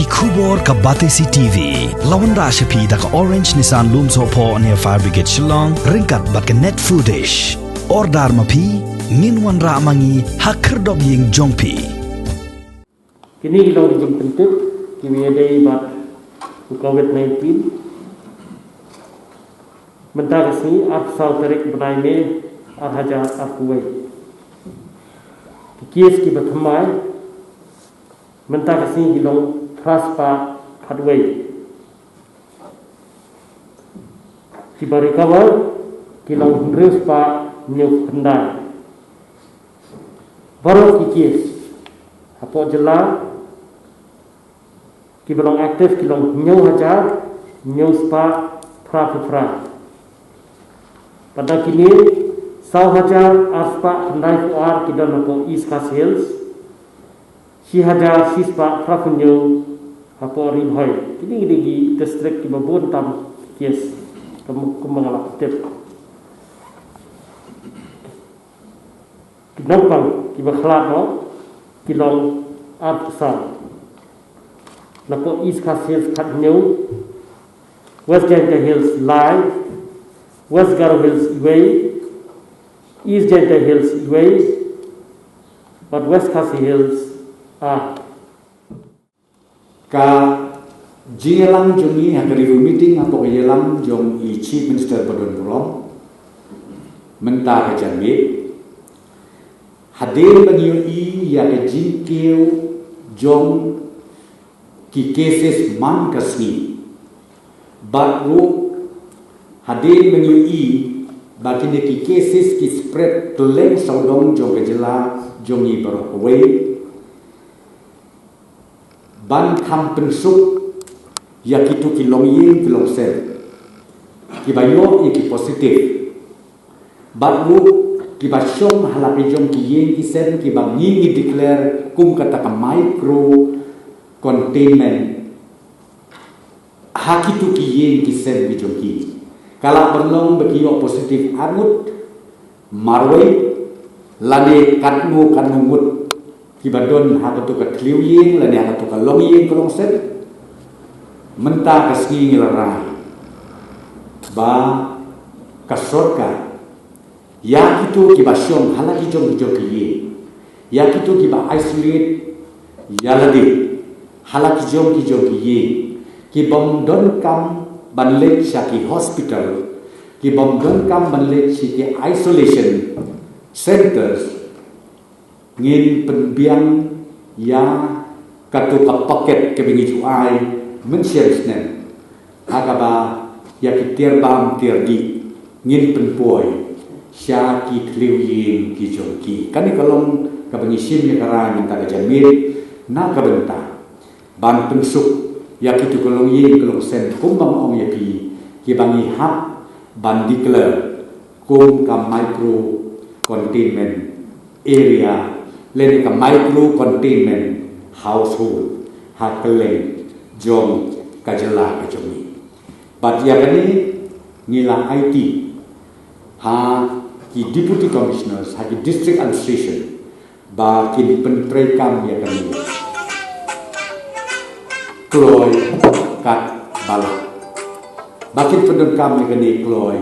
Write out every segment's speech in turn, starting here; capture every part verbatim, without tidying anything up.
Khubor ka Batesi T V la wanrah sha phi da ka Orange Nissan Lumsohphoh near Fire Brigade Shillong ryngkat bad ka Net Foodish. Order ma phi, ngin wanrah ma ngi ha khyrdop ïing jong phi. Kine ki long ki jingpyntip kiba ïadei bad u COVID nineteen. Mynta ka sngi arphew saw tarik bnai May ar hajar arphew wei. Ki case kiba thymmai mynta ka sngi ki long phra spah khatwei. Kiba recover ki long hynriew spah hynñiew khyndai. Baroh ki case hapoh jylla kiba long active ki long hynñiew hajar hynñiew spah phraphew phra. Bad na kine, saw hajar ar spah khyndaiphew ar ki don hapoh East Khasi Hills, shi hajar shi spah phraphew hynñiew hapoh Ri Bhoi. Kine ki dei ki district kiba bun tam ki case, kum, kumba nga la pyntip. Ki nongpang kiba khlad noh ki long arphew saw. Napoh East Khasi Hills khathynñiew, West Jaintia Hills lai, West Garo Hills iwei, East Jaintia Hills iwei, bad West Khasi Hills ar. Ka jingïalang jong ngi ha ka review meeting hapoh ka ïalang jong i Chief Minister ba don burom mynta ka janmiet, hadien ba ngi ïohi ïa ka jingkiew jong ki cases man ka sngi, bad ruh hadien ba ngi ïohi ba kine ki cases ki spread kylleng sawdong jong ka jylla jong ngi baroh kawei, ban kham pynsuk ïa kito ki longïing ki longsem kiba ïoh ïa ki positive, bad ruh kiba shong ha la ki jong ki ïing ki sem kiba ngi, ngi declare kum kata ka micro containment ha kito ki ïing ki sem ki jong ki. Ka lah ban long ba ki ïoh positive arngut, marwei, lane katno katno ngut kiba don ha kato ka thliew ïing lane ha kato ka longïing ka longsem. Mynta ka sngi ngi la rai ba ka sorkar, ïa kito kiba shong ha la ki jong ki jong ki ïing, ïa kito kiba isolate ïa lade ha la ki jong ki jong ki ïing, ki bym donkam ban leit sha ki hospital, ki bym donkam ban leit sha ki isolation centers, ngin pynbiang ïa kato ka packet kaba ngi ju ai mynshem snem, ha kaba ïa ki tiar bam tiar dih ngin pynpoi sha ki thliew ïing ki jong ki. Kane ka long kaba ngi shim ïa ka rai mynta ka janmiet na ka bynta ban pynsuk ïa kito ki longïing ki longsem kumba nga ong ïa phi, kiba ngi hap ban declare kum ka micro containment area lane ka micro containment household ha kylleng jong ka jylla ka jong ngi. Bad ïa kane ngi la aiti ha ki deputy commissioners, ha ki district administration, ba kin pyntreikam ïa kane kloi kat ba lah, ba kin pyndonkam ïa kane kloi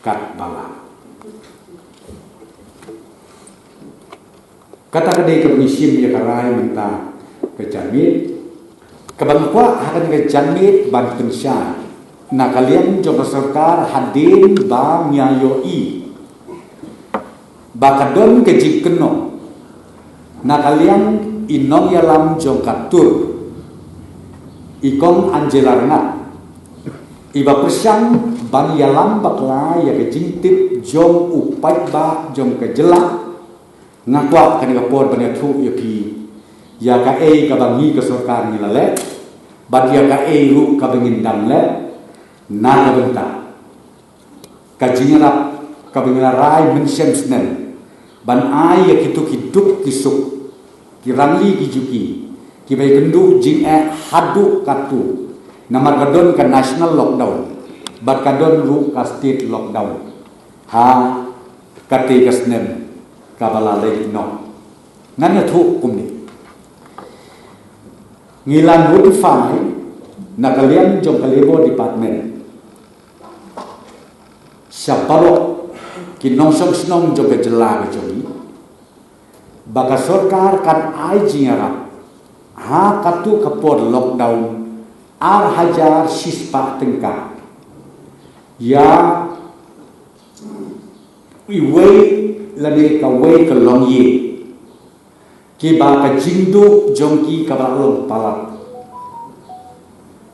kat ba lah. Kata ka dei kaba ngi shim ïa ka rai mynta ka janmiet, kaba nga kwah ha kane ka janmiet ban pynshai na ka liang jong ka sorkar hadien ba ngi ïohi ba ka don ka jingkynnoh na ka liang i nongïalam jong ka tur, i Kong Angela Rngat, iba pyrshang ban ïalam bakla ïa ka jingtip jong u paidbah jong ka jylla. Nga kwah kane ka por ban ïathuh ïa phi ïa kaei kaba ngi ka sorkar ngi la leh bad ïa kaei ruh kaba ngin dang leh na ka bynta ka jingïarap kaba ngi la rai mynshem snem ban ai ïa kito ki duk ki suk, ki rangli ki juki, kiba ïakynduh jingeh haduh katto, namar ka don ka national lockdown bad ka don ruh ka state lockdown ha katei ka snem kaba la leit noh. Ngan ïathuh kumne. Ngi la notify na ka liang jong ka Labour Department sha baroh ki nongshong shnong jong ka jylla ka jong ngi ba ka sorkar kan ai jingïarap ha katu ka por lockdown ar hajar shispah tyngka ïa iwei lane kawei ka longïing kiba ka jingduh jong ki kaba la long palat.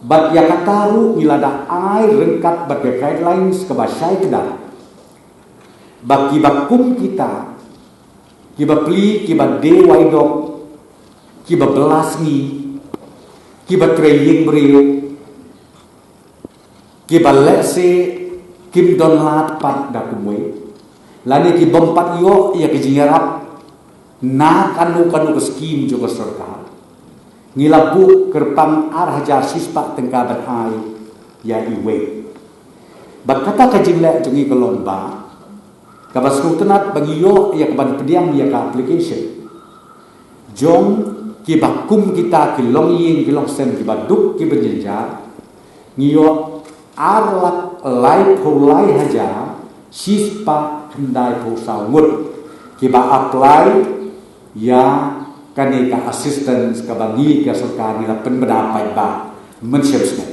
Bad ïa kata ruh ngi la da ai ryngkat bad ka guidelines kaba shai kdar ba kiba kum kita, kiba plie, kiba die wai dok, kiba bylla sngi, kiba trei ïing briew, kiba lehse kim don lad pat da kumwei, lane ki bym pat ïoh ïa ka jingïarap na kano kano ka skim jong ka sorkar, ngi la buh kyrpang ar hajar shispah tyngka ban ai ïa iwei. Bad kata ka jingleh jong ngi ka long ba kaba sngewtynnat ba ngi ïoh ïa ka ban pdiang ïa ka application jong kiba kum kita ki longïing ki longsem kiba duk kiba jynjar, ngi ïoh ar lak laiphew lai hajar shispah khyndaiphew saw ngut kiba apply ïa kane ka assistance kaba ngi ka sorkar ngi la pynbna paidbah mynshem snem.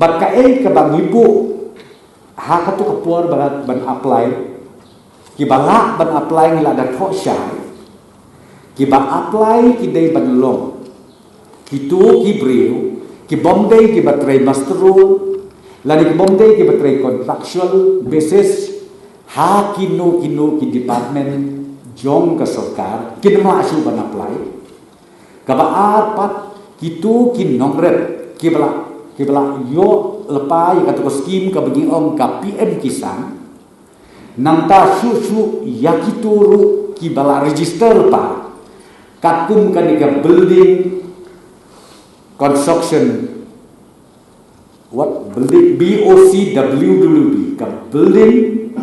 Bad kaei kaba ngi buh ha katu ka por ba ban apply, kiba lah ban apply ngi la da thoh shai. Kiba apply ki dei ban long kito ki briew ki bym dei kiba trei muster roll lane ki bym dei kiba trei contractual basis ha kino kino ki department jong ka sorkar, kin ym lah shuh ban apply. Kaba ar pat, kito ki nongrep kiba la, kiba la ïoh lypa ïa katu ka skim kaba ngi ong ka P M Kisan. Nangta shuh shuh ïa kito ruh kiba la register lypa katkum kane ka building construction, what, building, B O C W W B, ka building,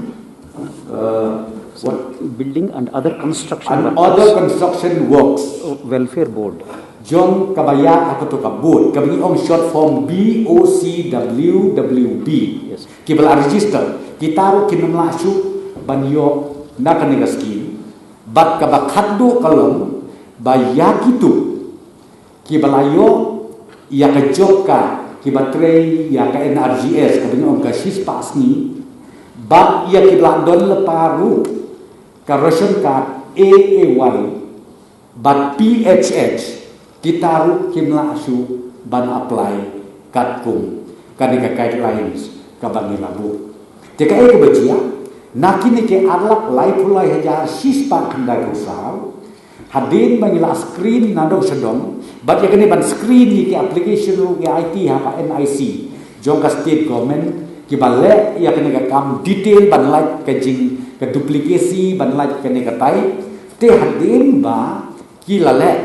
uh, what, Building and other construction and workers. Other construction works. Oh, Welfare Board. Jong kaba ïa katu ka board, kaba ngi ong short form B O C W W B. Yes. Kiba la register, kita ruh kin ym lah shuh ban ïoh na kane ka skim. Bad kaba khatduh ka long ba ïa kito kiba la ïoh ïa ka job card, kiba trei ïa ka N R G S, kaba ngi ong ka shispah sngi, bad ïa kiba la don lypa ruh ka ration card, A A Y bad P H H, kita ruh kim lah shuh ban apply katkum kane ka guidelines kaba ngi la buh. Te kaei kaba jia, na kine ki ar lak laiphew lai hajar shispah khyndaiphew saw, hadien ba ngi la screen na dong sha dong, bad ïa kane ban screen ïa ki application ruh ngi aiti ha ka N I C jong ka state government, kiba leh ïa kane ka kam detail ban lait ka jing ka duplicacy, ban lait kane ka tai. Te hadien ba ki la leh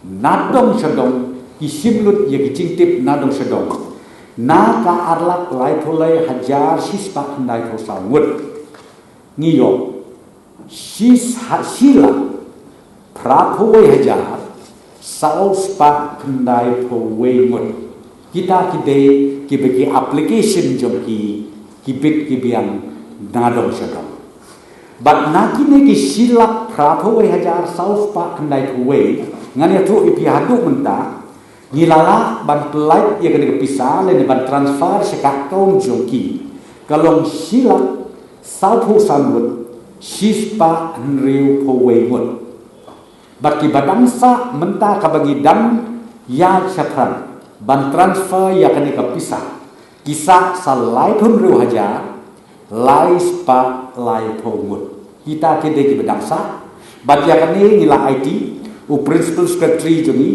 na dong sha dong, ki shim lut ïa ki jingtip na dong sha dong, na ka ar lak laiphew lai hajar shispah khyndaiphew saw ngut, ngi ïoh shi, shi lak phraphew wei hajar saw spah khyndaiphew wei ngut. Kita ki dei kiba ki application jong ki, ki bit ki biang na dong sha dong. Bad na kine ki shi lak phraphew wei hajar saw spah khyndaiphew wei, ngan ïathuh ïa phi haduh mynta, ngi la lah ban pyllait ïa kane ka pisa lane ban transfer sha ka account jong ki, ka long shi lak sawphew san ngut shispah hynriewphew wei ngut. Bad kiba dang sah mynta kaba ngi dang ïaid shaphrang ban transfer ïa kane ka pisa, ki sah sa laiphew hynriew hajar lai spah laiphew ngut. Kita ki dei kiba dang sah. Bad ïa kane ngi la aiti u Principal Secretary jong ngi,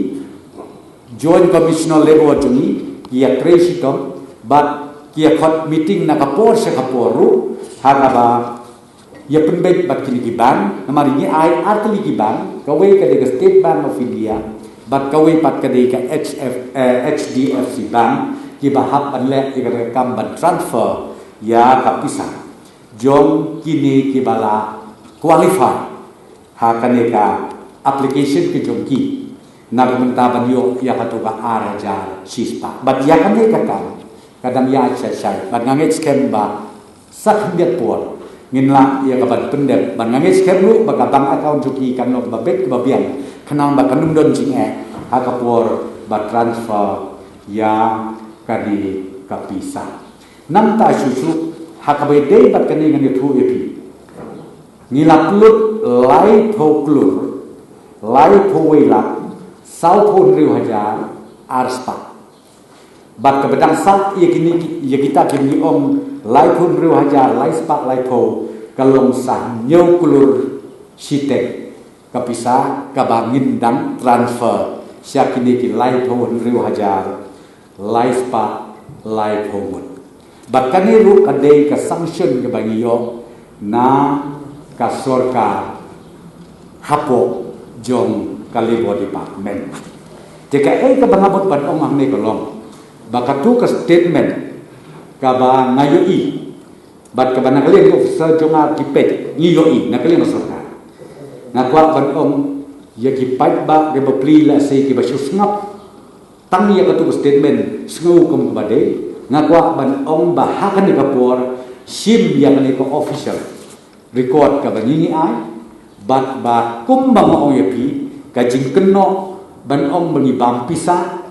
Joint Commissioner Labour jong ngi, ki ïatrei shitom bad ki ïakhot meeting na ka por sha ka por ruh ha kaba ïa pynbeit bad kine ki bank. Namar ngi ai artylli ki bank, kawei ka dei ka State Bank of India bad kawei pat ka dei ka H F, eh, H D F C Bank, kiba hap ban leh ïa ka kam ban transfer ïa ka pisa jong kine kiba la qualify ha kane ka application ka jong ki na ka bynta ban ïoh ïa katu ka ar hajar shispah. Bad ïa kane ka kam ka dang ïaid shai shai bad nga ngeit skhem ba sa khyndiat por ngin lah ïa ka ban pyndep, bad nga ngeit skhem ruh ba ka bank account jong ki kan long ba beit ba biang, khnang ba kan ym don jingeh ha ka por ba transfer ïa kane ka pisa. Nangta shuh shuh ha kaba ïadei bad kane ngan ïathuh ïa phi. Ngi la pynlut laiphew klur laiphew wei lak sawphew hynriew hajar arspah. Bad kaba dang sah ïa kine ki, ïa kita ki ngi ong laiphew hynriew hajar laispah laiphew ka long sa hynñiew klur shiteng ka pisa kaba ngin dang transfer sha kine ki laiphew hynriew hajar laispah laiphew ngut. Bad kane ruh ka dei ka sanction kaba ngi ïoh na ka sorkar hapoh jong ka Labour Department. Te kaei kaba nga mut ban ong hangne ka long ba katu ka statement kaba nga ïohi bad kaba na ka liang ka officer jong nga ki peit, ngi ïohi na ka liang ka sorkar. Nga kwah ban ong ïa ki paidbah kiba plie lehse kiba shu sngap tang ïa katu ka statement sngew kum kaba dei, nga kwah ban ong ba ha kane ka por shim ïa kane ka official record kaba ngi ngi ai, bad ba kumba nga ong ïa phi, ka jingkynnoh ban ong ba ngi bam pisa,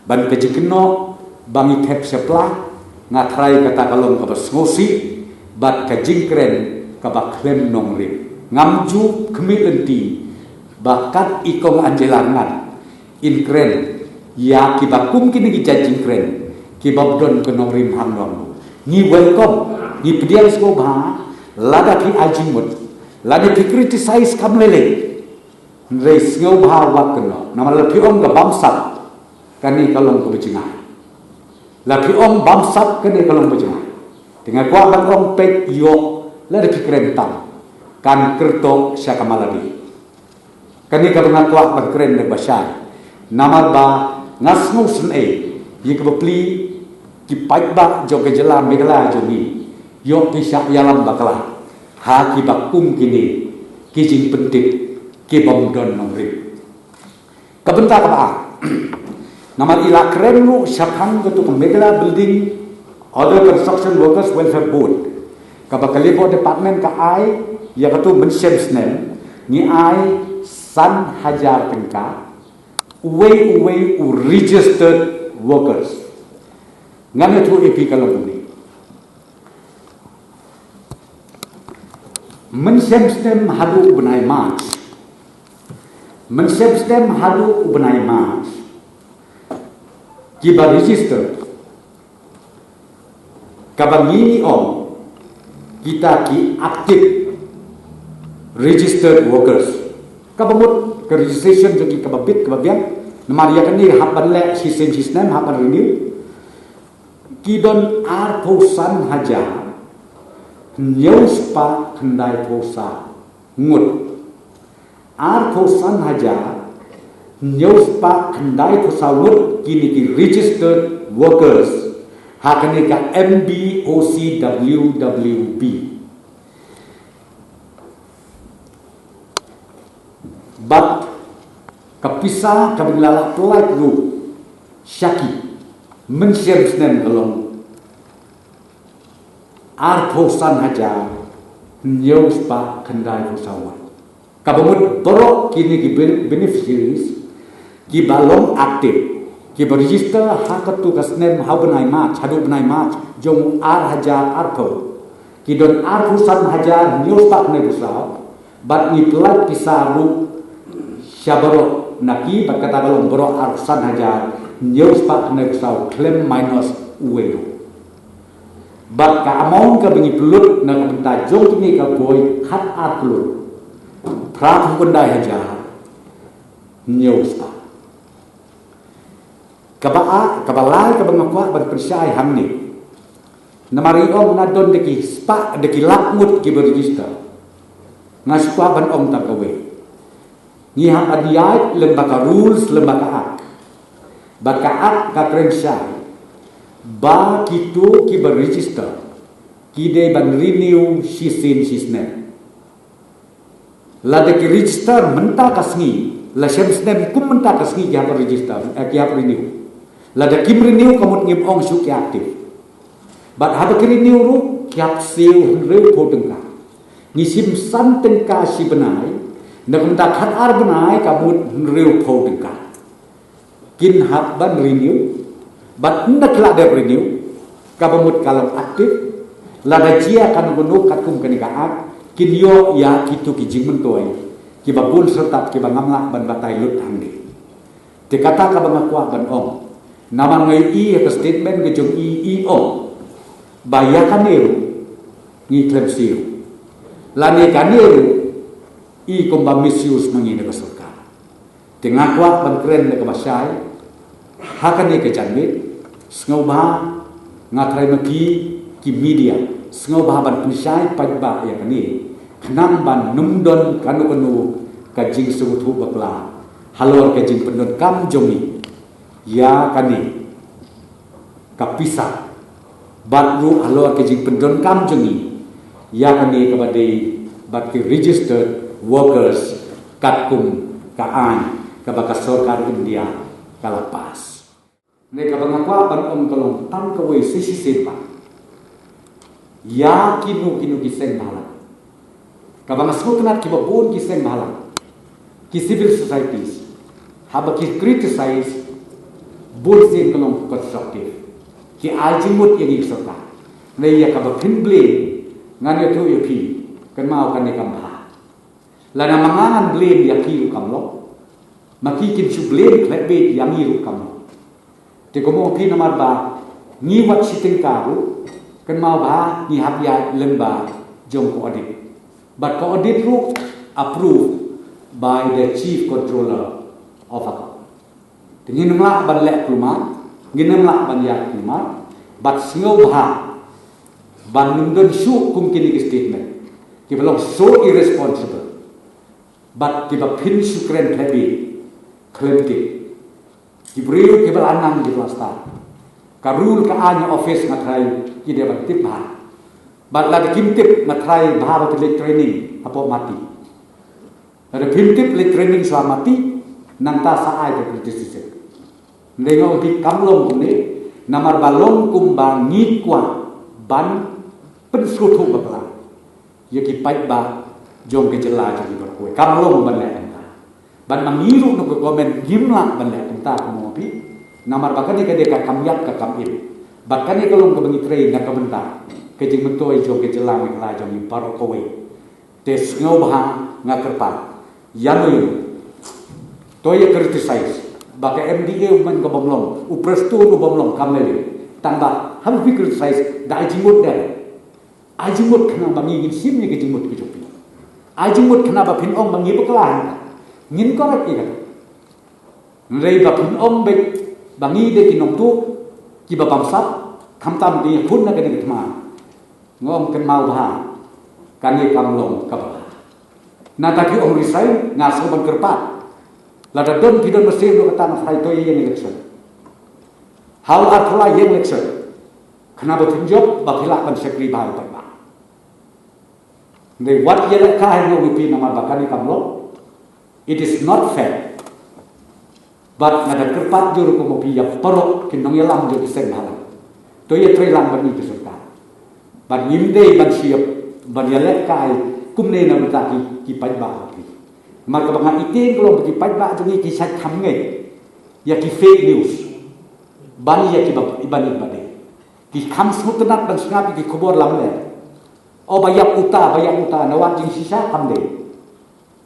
bad ka jingkynnoh ba ngi thep shapla, nga tharai kata ka long kaba sngewsih bad ka jingkren kaba khlem nongrim. Ngam ju khmih lynti ba kat i kong Angela Ngat in kren ïa kiba kum kine ki jait jingkren kiba don ka nongrim hangno. Ngi welcome, ngi pdiang sngewbha lada phi ai jingmut, lada phi criticize kam lei lei. Hynrei sngewbha wat kynnoh, namar lada phi ong ka bamsap, kane ka long kaba jngai. Lada phi ong bamsap, kane ka long kaba jngai. Te nga kwah ban ong peit ïoh, lada phi kren tam kan kyrtong sha ka maladi. Kane kaba nga kwah ban kren da ba shai. Namar ba nga sngewsynei ïa kiba plie ki paidbah jong ka jylla Meghalaya jong ngi, ïoh ki shah ïalam bakla ha kiba kum kine ki jingpyntip kibym don nongrim. Ka bynta kaba ar, namar i la kren ruh shaphang katu ka Meghalaya Building Other Construction Workers Welfare Board, kaba ka Labour Department ka ai ïa katu mynshem snem, ngi ai san hajar tyngka uwei uwei u registered workers. Ngan ïathuh ïa phi ka long kumne. Mynshem snem haduh u bnai March, mynshem snem haduh u bnai March, kiba register, kaba ngi ong kita ki active registered workers, kaba mut ka registration jong ki kaba bit kaba biang. Namar ïa kane hap ban leh shisien shisnem, hap ban renew. Ki don arphew san hajar hynñiew spah khyndai phew saw ngut. Arphew san hajar hynñiew spah khyndai phew saw ngut kine ki registered workers ha kane ka M B O C W W B. Bad ka pisa kaba ngi la lah pynlait ruh sha ki mynshem snem ka long arphew san hajar hynñiew spah khyndai phew saw ngut. Kaba mut baroh kine ki ben-, beneficiaries kiba long active, kiba register ha katu ka snem ha u bnai March, haduh u bnai March jong u ar hajar arphew, ki don arphew san hajar hynñiew spah khyndai phew saw. Bad ngi pynlait pisa ruh sha baroh na ki, bad kata ka long baroh arphew san hajar hynñiew spah khyndai phew saw khlem minus uwei ruh. Bad ka amount kaba ngi pynlut na ka bynta jong kine ka poi khat ar klur phra phew khyndai hajar hynñiew spah. Kaba ar, kaba lai kaba nga kwah ban pynshai hangne. Namar i ong na don da ki spah, da ki lak ngut kiba register. Nga shu kwah ban ong tang kawei. Ngi hap ban ïaid lem bad ka rules, lem bad ka act. Bad ka act ka kren shai ba kito kiba register ki dei ban renew shisien shisnem. Lada ki register mynta ka sngi, la shem snem kum mynta ka sngi ki hap register, eh, ki hap renew. Lada kim renew ka mut ngim ong shuh ki active. Bad haba ki renew ruh ki hap siew hynriew phew tyngka. Ngi shim san tyngka shi bnai, na ka bynta khat ar bnai ka mut hynriew phew tyngka. Kin hap ban renew, bad ynda ki la dep renew, kaba mut ka long active, lada jia kano kano katkum kane ka act, kin ïoh ïa kito ki jingmyntoi kiba bun syrtap kiba ngam lah ban batai lut hangne. Te kata kaba nga kwah ban ong, namar nga ïohi ha ka statement ka jong i, i ong ba ïa kane ruh ngi khlem siew, lane kane ruh i kumba misuse ma ngi na ka sorkar. Te nga kwah ban kren da kaba shai ha kane ka janmiet, sngewbha, nga trai ma ki, ki media, sngewbha ban pynshai paidbah ïa kane, khnang ban ym don kano kano ka jingsngewthuh bakla halor ka jingpyndonkam jong ngi ïa kane ka pisa, bad ruh halor ka jingpyndonkam jong ngi ïa kane kaba dei bad ki registered workers katkum ka aiñ kaba ka sorkar India ka la pass. Ne kaba nga kwah ban ong ka long tang kawei sa shisien pat, ïa kino kino ki seng bhalang, kaba nga sngewtynnat kiba bun ki seng bhalang, ki civil societies, haba ki criticize, bun sien ka long constructive. Ki ai jingmut ïa ngi ki sorkar. Ne ïa kaba phin blame, ngan ïathuh ïa phi, kynmaw kane kam bha. Lada ma nga ngan blame ïa ki ruh kam long, ma ki kin shu blame khlem bit ïa ngi ruh kam long. Te kumno phi, namar ba ngi wat shi tyngka ruh, kynmaw ba ngi hap ïaid lyngba jong ka audit. Bad ka audit ruh approved by the Chief Controller of Account. Te ngin ym lah ban leh kulmar, ngin ym lah ban ïaid kulmar, bad sngewbha ban ym don shuh kum kine ki statement kiba long so irresponsible. Bad kiba phin shu kren khlem bit, khlem bit. Ki briew kiba la nang kiba la stad. Ka rule ka aiñ office nga trai ki dei ban tip bha. Bad lada kim tip nga trai bha ba phi leit training hapoh Mati. Lada phim tip leit training sha Mati, nangta sa ai ka criticism. Hynrei nga ong phi kam long kumne, namar ba long kumba ngi kwah ban pynsngewthuh bakla ïa ki paidbah jong ka jylla jong ngi baroh kawei. Kam long ban leh kumta. Bad ma ngi ruh na ka government ngim lah ban leh kumta, kumno phi. Namar ba kane ka dei ka kam ïap ka kam im. Bad kane ka long kaba ngi trei na ka bynta ka jingmyntoi jong ka jylla Meghalaya jong ngi baroh kawei. Te sngewbha nga kyrpad ïa no ïa no, to ïa criticize ba ka M D A u man ka bym long, u Prestone u bym long, kam lei lei. Tang ba haba phi criticize da ai jingmut de. Ai jingmut khnang ba ngi ngin shim ïa ka jingmut ka jong phi. Ai jingmut khnang ba phin ong ba ngi bakla hangta. Ngin correct ïa kata. Hynrei ba phin ong beit ba ngi dei ki nongtuh kiba bamsap, khamtam ki ïakhun na kane ka thma. Nga ong kynmaw bha, kane kam long kaba bha. Nangta phi ong resign, nga sngewbha ban kyrpad. Lada don phi don mynsiem ruh, kata nga phai to ïeng election. Hap arphew lai ïeng election. Khnang ba phin jop ba phi lah ban shakri bha ïa u paidbah. Hynrei wat ïalehkai, nga ong ïa phi, namar ba kane kam long. It is not fair. Bad nga da kyrpad jur ruh kum ma phi ïa baroh ki nongïalam jong ki seng bhalang. To ïatreilang bad ngi ki sorkar. Bad ngim dei ban shu ïa, ban ïalehkai kumne na bynta ki, ki paidbah jong phi. Namar kaba nga ïathuh ka long ba ki paidbah jong ngi ki shait kham ngeit ïa ki fake news. Ban ïa kiba, ban ïa kiba dei. Ki kham sngewtynnat ban sngap ïa ki khubor lamler. O ba ïap uta, ba ïap uta, na wat jingshisha kam dei.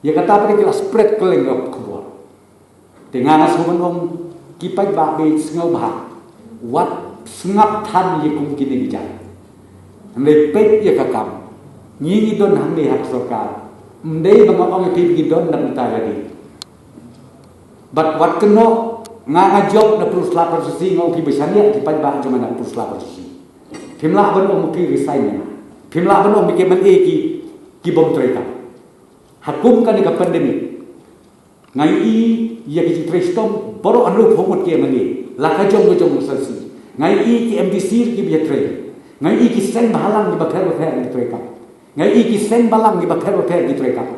Ïa kata pat ki la spread kylleng ka khubor. Te nga nga sngewbha ban ong ki paidbah, beit sngewbha, wat sngap than ïa kum kine ki jait. Hynrei peit ïa ka kam. Ngi ngi don hangne ha ka sorkar. Ym dei ba nga ong ïa phi ngi don na bynta lade. Bad wat kynnoh, nga nga jop na Pynursla Constituency, nga ong phi ba shaniah ki paidbah jong nga na Pynursla Constituency. Phim lah ban ong phi resign ïa nga. Phim lah ban ong ba ki M L A ki, ki bym trei kam. Ha kum kane ka pandemic, nga ïohi ïa ki jingtrei shitom baroh, hynriew phew ngut ki M L A, la ka jong ka jong ka constituency. Nga ïohi ki M D C kiba ïatrei. Nga ïohi ki seng bhalang kiba pher bapher ki trei kam. Nga ïohi ki seng bhalang kiba pher bapher ki trei kam.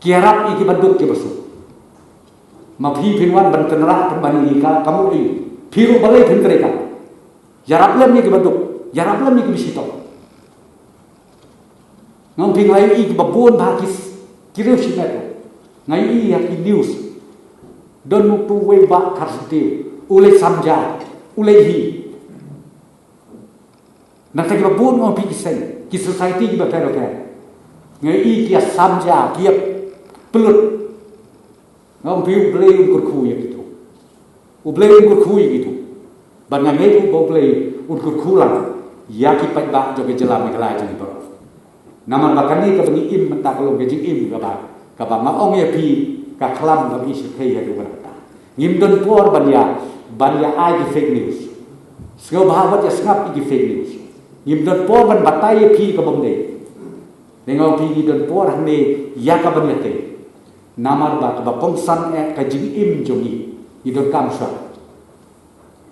Ki ïarap ïa kiba duk kiba suk. Ma phi phin wan ban tynrah pynban ïa ka, ka mut ei. Phi ruh balei phin trei ka? Ïarap lem ïa kiba duk, ïarap lem ïa kiba shitom. Nga ong phi, nga ïohi kiba bun bha ki s-, ki riew shimet. Nga ïohi ha ki news. Don utu uwei u bah Kharsyntiew, u leit sam ja, u leit hi. Nangta kiba bun, nga ong phi, ki seng, ki society kiba pher bapher. Nga ïohi ki ïa sam ja, ki ïa pynlut. Nga ong phi, U Blei un kyrkhu ïa kito. U Blei un kyrkhu ïa kito. Bad nga ngeit ruh ba U Blei un kyrkhu lang ïa ki paidbah jong ka jylla Meghalaya jong ngi baroh. Namar ba kane kaba ngi im mynta ka long ka jingim kaba, kaba nga ong ïa phi, ka khlam kaba ngi shyrkhei haduh katta. Ngim don por ban ïa, ban ïa ai ki fake news. Sngewbha wat ïa sngap ïa ki fake news. Ngim don por ban batai ïa phi kaba ym dei. Te nga ong phi, ngi don por hangne ïa kaban ïatei. Namar ba kaba kongsan eh ka jingim jong ngi, ngi donkam shuwa.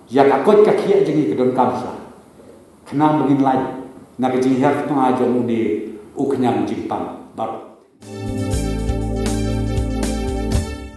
Ïa ka koit ka khiah jong ngi ka donkam shuwa. Khnang ba ngin lait na ka jinghiar thma jong une u khñiang jingpang baroh.